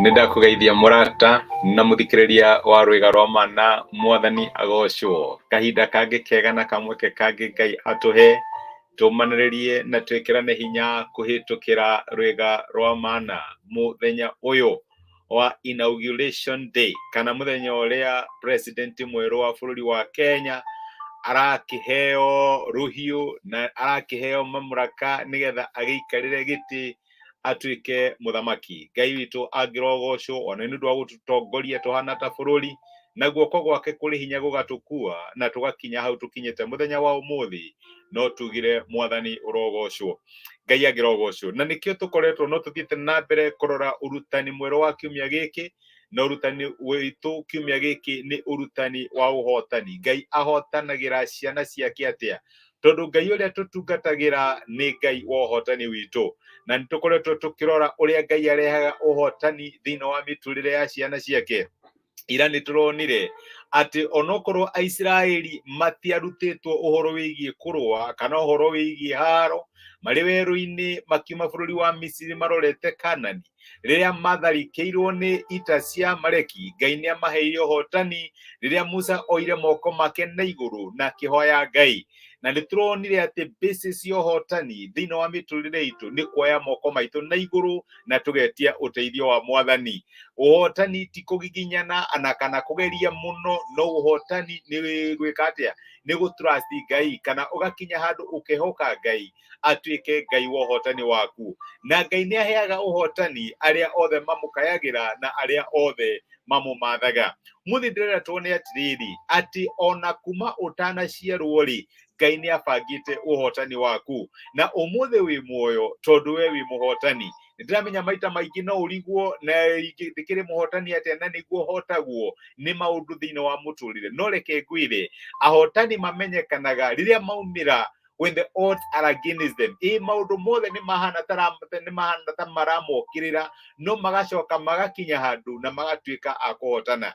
Nĩ ndakũgeithia mũrata na mũthikĩrĩria wa rwĩga rwa mana, mwathani agocwo. Kahinda kangĩ kega na kamweke kangĩ Ngai atũhe tũmanĩrĩrie na twĩkĩrane hinya kũhĩtũkĩra rwĩga rwa mana mũthenya ũyũ wa inauguration day, kana mũthenya ũrĩa president mwerũ wa bũrũri wa Kenya arakĩheo rũhiũ na arakĩheo mamũraka nĩgetha agĩikarĩre gĩtĩ atuĩke mũthamaki. Ngai witũ angĩrogocwo ona nĩ ũndũ wa gũtũtongoria tũhana ta bũrũri, na guoko gwake kũrĩ hinya gũgatũkua na tũgakinya hau tũkinyĩte mũthenya wa ũmũthĩ, no tugire mwathani ũrogocwo, Ngai angĩrogocwo. Na nĩkĩo tũkoretwo no tũthiĩte na mbere kũrora ũrutani mwerũ wa kiumia gĩkĩ, na ũrutani witũ kiumia gĩkĩ nĩ ũrutani wa ũhotani. Ngai ahotanagĩra ciana ciake atĩa? Tondũ Ngai ũrĩa tũtungatagĩra nĩ Ngai wa ũhotani witũ, na nĩ tũkoretwo tũkĩrora ũrĩa Ngai arehaga ũhotani thĩinĩ wa mĩtũrĩre ya ciana ciake. Ira nĩ tũronire atĩ onokorwo Aisiraeli matiarutĩtwo ũhoro wĩgiĩ kũrũa kana ũhoro wĩgiĩ haro marĩ werũ-inĩ makiuma bũrũri wa Misiri marorete Kanani, rĩrĩa matharĩkĩirwo nĩ ita cia Amaleki, Ngai nĩ amaheire ũhotani rĩrĩa Musa oire moko make na igũrũ na akĩhoya Ngai. Na nĩ tũronire atĩ basis ya ũhotani thĩinĩ wa mĩtũrĩre itũ nĩ kuoya moko maitũ na igũrũ na tũgetia ũteithio wa mwathani. Ũhotani ti kũgiginyana ana kana kũgeria mũno, no ũhotani nĩ gwĩka atĩa? Nĩ gũ trust Ngai, kana ũgakinya handũ ũkehoka Ngai atuĩke Ngai wa ũhotani waku. Na Ngai nĩ aheaga ũhotani arĩa othe mamũkayagĩra na arĩa othe mamũmathaga. Mũthĩ ndĩrenda tuone atĩrĩrĩ, atĩ ona kuma ũtanaciarwo rĩ, Ngai nĩ abangĩte ũhotani waku, na ũmũthĩ wĩ muoyo tondũ we wĩ mũhotani. Nĩ ndĩramenya maita maingĩ no ũrigwo na ndĩkĩrĩ mũhotani atĩa na nĩguo hotagwo nĩ maũndũ thĩinĩ wa mũtũrĩre, no reke ngwĩre, ahotani mamenyekanaga rĩrĩa maumĩra when the odds are against them. Ĩ maũndũ mothe nĩ mahana ta nĩ mahana ta maramokĩrĩra, no magacoka magakinya handũ na magatuĩka a kũhotana.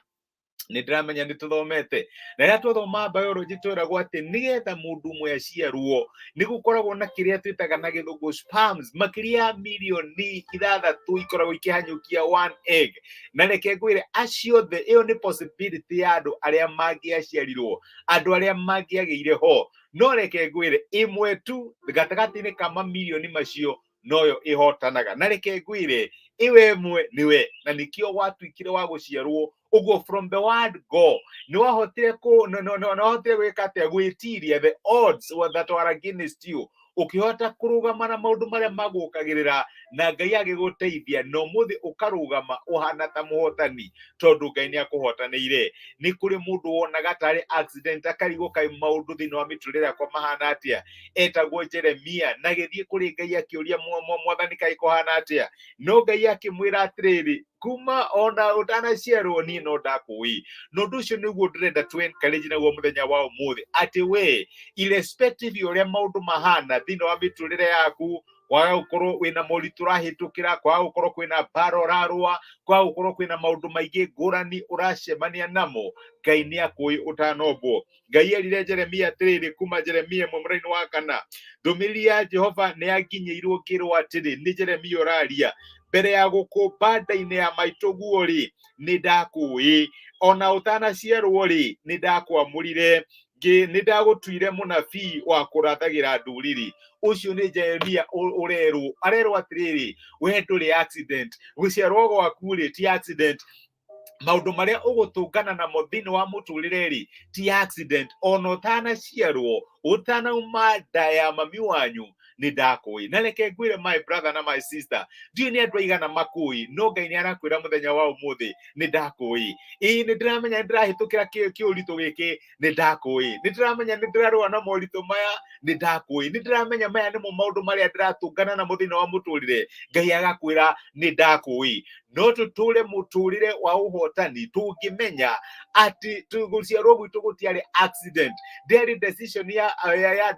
Nĩ ndĩramenya nĩ tũthomete, na rĩrĩa twathoma biology twĩragwo atĩ nĩgetha mũndũ ũmwe aciarwo nĩ gũkoragwo na kĩrĩa twĩtaga na gĩthũngũ sperms makĩria ya mirioni 6 ikoragwo ikĩhanyũkia one egg. Na reke ngwĩre, acio othe, ĩyo nĩ possibility ya andũ arĩa mangĩaciarirwo, andũ arĩa mangĩagĩire ho. No reke ngwĩre, ĩmwe tu gatagatĩ-inĩ ka mamirioni macio noyo ĩhotanaga. Na reke ngwĩre, ĩyo ĩmwe nĩwe, na nĩkĩo watuĩkire wa gũciarwo ũguo. From the word go nĩ wahotire kũ nĩ wahotire gwĩka atĩa? Gwĩtiria the odds that were against you, ũkĩhota kũrũgama na maũndũ marĩa magũkagĩrĩra, na Ngai agĩgũteithia, na ũmũthĩ ũkarũgama ũhana ta mũhotani tondũ Ngai nĩ akũhotanĩire. Nĩ kũrĩ mũndũ wonaga tarĩ accident, akarigwo kaĩ maũndũ thĩinĩ wa mĩtũrĩre yakwa mahana atĩa. Etagwo Jeremia, na agĩthiĩ kũrĩ Ngai akĩũria, "Mwathani, kaĩ kũhana atĩa?" No Ngai akĩmwĩra atĩrĩrĩ, "Kuma ona ũtanaciarwo niĩ no ndakũĩ." Na ũndũ ũcio nĩguo ndĩrenda tu encourage naguo mũthenya wa ũmũthĩ, atĩ we irrespective ya ũrĩa maũndũ mahana thĩinĩ wa mĩtũrĩre yaku, kwaga gũkorwo wĩna moritũ ũrahĩtũkĩra, kwaga gũkorwo kwĩna mbara ũrarũa, kwaga gũkorwo kwĩna maũndũ maingĩ ngũrani ũracemania namo, Ngai nĩ akũĩ ũtanombwo. Ngai erire Jeremia atĩrĩrĩ, kuma Jeremia 1 mũraini wa 4, "Ndũmĩrĩri ya Jehova nĩ yanginyĩirwo ngĩrwo atĩrĩ," nĩ Jeremia ũraria, "mbere ya gũkũmba nda-inĩ ya maitũguo rĩ, nĩ ndakũĩ, ona ũtanaciarwo rĩ, nĩ ndakwamũrire, nĩ ndagũtuire mũnabii wa kũrathagĩra ndũrĩrĩ." Ũcio nĩ Jeremia ũrerwo, arerwo atĩrĩrĩ, we ndũrĩ accident, gũciarwo gwaku rĩ ti accident, maũndũ marĩa ũgũtũngana namo thĩinĩ wa mũtũrĩre rĩ ti accident. Ona ũtanaciarwo, ũtanauma nda ya mami wanyu, nĩ ndakũĩ. Na reke ngwĩre, my brother na my sister, ndiũĩ nĩ andũ aigana makũĩ, no Ngai nĩ arakwĩra mũthenya wa ũmũthĩ, "Nĩ ndakũĩ." Ĩĩ, nĩ ndĩramenya nĩ ndĩrahĩtũkĩra kĩũritũ gĩkĩ, nĩ ndakũĩ. Nĩ ndĩramenya nĩ ndĩrarũa na moritũ maya, nĩ ndakũĩ. Nĩ ndĩramenya maya nĩmo maũndũ marĩa ndĩratũngana namo thĩinĩ wa mũtũrĩre. Ngai agakwĩra, "Nĩ ndakũĩ." No tũtũre mũtũrĩre wa ũhotani tũngĩmenya atĩ gũciarwo gwitũ gũtiarĩ accident, ndĩarĩ decision ya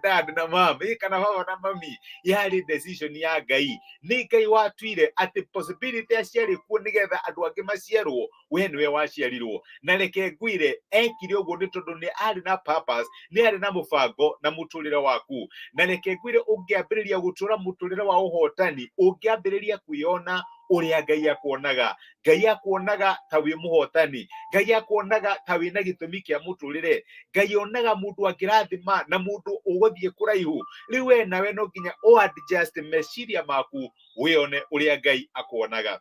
dad na mam, ĩ kana baba na mami, yarĩ decision ya Ngai. Nĩ Ngai watuire atĩ possibility aciarĩ kuo nĩgetha andũ angĩ maciarwo. We nĩwe waciarirwo. Na reke ngwĩre, ekire ũguo nĩ tondũ nĩ arĩ na purpose, nĩ arĩ na mũbango na mũtũrĩre waku. Na reke ngwĩre, ũngĩambĩrĩria gũtũra mũtũrĩre wa ũhotani, ũngĩambĩrĩria kwĩona ũrĩa Ngai akuonaga, Ngai akuonaga ta wĩ mũhotani, Ngai akuonaga ta wĩ na gĩtũmi kĩa mũtũrĩre, Ngai onaga mũndũ angĩrathima na mũndũ ũgũthiĩ kũraihu. Rĩu we nawe no nginya ũ adjust meciria maku, wĩone ũrĩa Ngai akuonaga.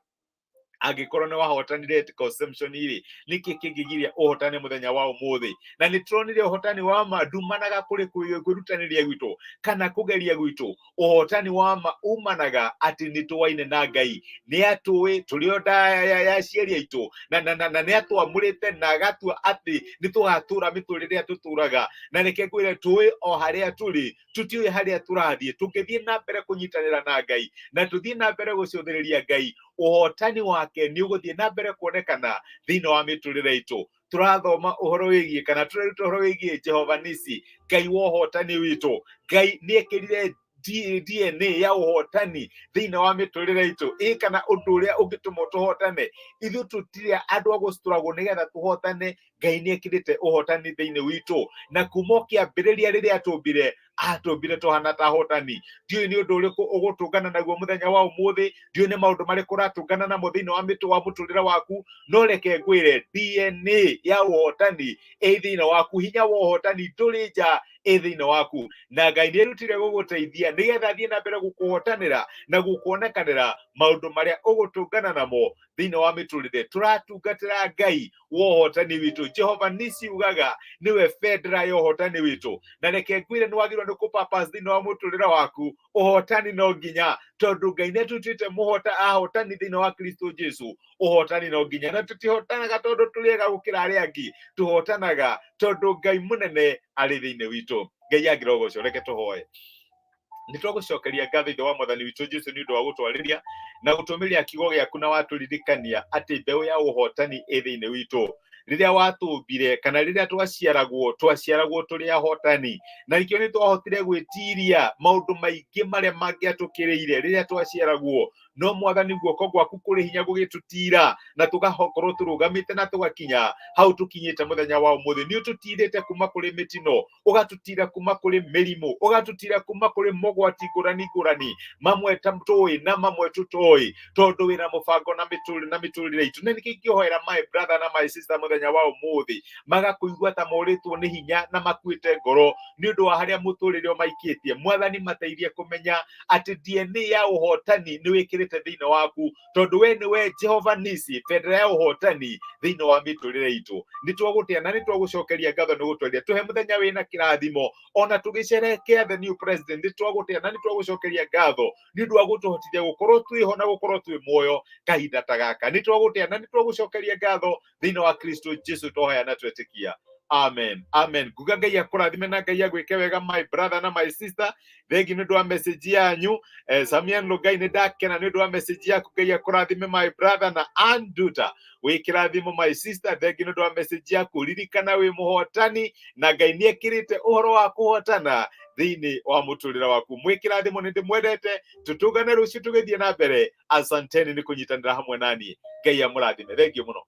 Angĩkorwo nĩ wahotanire consumption rĩ, nĩkĩ kĩngĩgiria ũhotane mũthenya wa ũmũthĩ? Na nĩ tũronire ũhotani wa ma ndumanaga kũrĩ kwĩrutanĩria gwitũ kana kũgeria gwitũ. Ũhotani wa ma umanaga atĩ nĩ tũwaine na Ngai, nĩ atũĩ tũrĩ o nda ya aciari aitũ, na nĩ atwamũrĩte na agatua atĩ nĩ tũgatũra mĩtũrĩre ĩrĩa tũtũraga. Na reke ngwĩre, tũĩ o harĩa tũrĩ, tũtiũĩ harĩa tũrathiĩ. Tũngĩthiĩ na mbere kũnyitanĩra na Ngai na tũthiĩ na mbere gũcũthĩrĩria Ngai, ũhotani wake nĩ ũgũthiĩ na mbere kuonekana thĩinĩ wa mĩtũrĩre itũ. Tũrathoma ũhoro wĩgiĩ, kana tũreruta ũhoro wĩgiĩ Jehova Nisi, Ngai wa ũhotani witũ. Ngai nĩ ekĩrire DNA ya ũhotani thĩinĩ wa mĩtũrĩre itũ, ĩ kana ũndũ ũrĩa ũngĩtũma tũhotane. Ithuĩ tũtirĩ andũ a gũcitũragwo nĩgetha tũhotane. Ngai nĩ ekĩrĩte ũhotani thĩinĩ witũ, na kuma ũkĩambĩrĩria rĩrĩa atũmbire, atũmbire tũhana ta ahotani. Ndiũĩ nĩ ũndũ ũrĩkũ ũgũtũngana naguo mũthenya wa ũmũthĩ, ndiũĩ nĩ maũndũ marĩkũ ũratũngana namo thĩinĩ wa mĩtũ wa mũtũrĩre waku, no reke ngwĩre, DNA ya ũhotani ĩ thĩinĩ waku, hinya wa ũhotani ndũrĩ nja, ĩ thĩinĩ waku, na Ngai nĩ erutire gũgũteithia nĩgetha athiĩ na mbere gũkũhotanĩra na gũkuonekanĩra maũndũ marĩa ũgũtũngana namo thĩinĩ wa mĩtũrĩre. Tũratungatĩra Ngai wa ũhotani witũ. Jehova Nisi ugaga nĩwe bendera ya ũhotani witũ. Na reke ngwĩre, nĩ wagĩrĩirwo nĩ kũpapas thĩinĩ wa mũtũrĩre waku ũhotani no nginya, tondũ Ngai nĩ atũtuĩte mũhota ahotani thĩinĩ wa Kristo Jesu. Ũhotani no nginya, na tũtihotanaga tondũ tũrĩ ega gũkĩra arĩa angĩ, tũhotanaga tondũ Ngai mũnene arĩ thĩinĩ witũ. Ngai angĩrogocwo. Reke tũhoe. Nĩ twagũcokeria ngatho, Ithe wa Mwathani witũ Jesu, nĩ ũndũ wa gũtwarĩria na gũtũmĩria kiugo gĩaku, na watũririkania atĩ mbeũ ya ũhotani ĩ thĩinĩ witũ. Rĩrĩa watũmbire, kana rĩrĩa twaciaragwo, twaciaragwo tũrĩ ahotani, na nĩkĩo nĩ twahotire gwĩtiria maũndũ maingĩ marĩa mangĩatũkĩrĩire rĩrĩa twaciaragwo. No Mwathani, guoko gwaku kũrĩ hinya gũgĩtũtira, na tũgakorwo tũrũgamĩte na tũgakinya hau tũkinyĩte mũthenya wa ũmũthĩ. Nĩ ũtũtirĩte kuma kũrĩ mĩtino, ũgatũtira kuma kũrĩ mĩrimũ, ũgatũtira kuma kũrĩ mogwati ngũrani ngũrani, mamwe ta tũĩ na mamwe tũtoĩ, tondũ wĩna mũbango na mĩtũrĩre na mĩtũrĩre itũ. Na nĩkĩo ingĩhoera my brother na my sister mũthenya wa ũmũthĩ, magakũigua ta morĩtwo nĩ hinya na makuĩte ngoro nĩ ũndũ wa harĩa mũtũrĩre ũmaikĩtie, Mwathani, mateithie kũmenya atĩ DNA ya ũhotani nĩ wĩkĩrĩte thĩinĩ waku, tondũ we nĩwe Jehova Nisi, bendera ya ũhotani thĩinĩ wa mĩtũrĩre itũ. Nĩ twagũtĩa na nĩ twagũcokeria ngatho nĩ gũtweria. Tũhe mũthenya wĩna kĩrathimo ona tũgĩcerekea the new president. Nĩ twagũtĩa na nĩ twagũcokeria ngatho nĩ ũndũ wa gũtũhotithia gũkorwo twĩho na gũkorwo twĩ muoyo kahinda ta gaka. Nĩ twagũtĩa na nĩ twagũcokeria ngatho thĩinĩ wa Kristo Jesu twahoya na twetĩkia, amen, amen. Nguga Ngai akũrathime na Ngai agwĩke wega, my brother na my sister. Thengi nĩ ũndũ wa message yanyu. Samian Lugai, nĩ ndakena nĩ ũndũ wa message yaku. Ngai akũrathime, my brother. Na Anduta, wĩ kĩrathimo, my sister. Thengi nĩ ũndũ wa message yaku. Ririkana wĩ mũhotani, na Ngai nĩ ekĩrĩte ũhoro wa kũhotana thĩinĩ wa mũtũrĩre waku. Mwĩ kĩrathimo, nĩ ndĩmwendete. Tũtũngane rũciũ tũgĩthiĩ na mbere. Asanteni nĩ kũnyitanĩra hamwe naniĩ. Ngai amũrathime. Thengiũ mũno.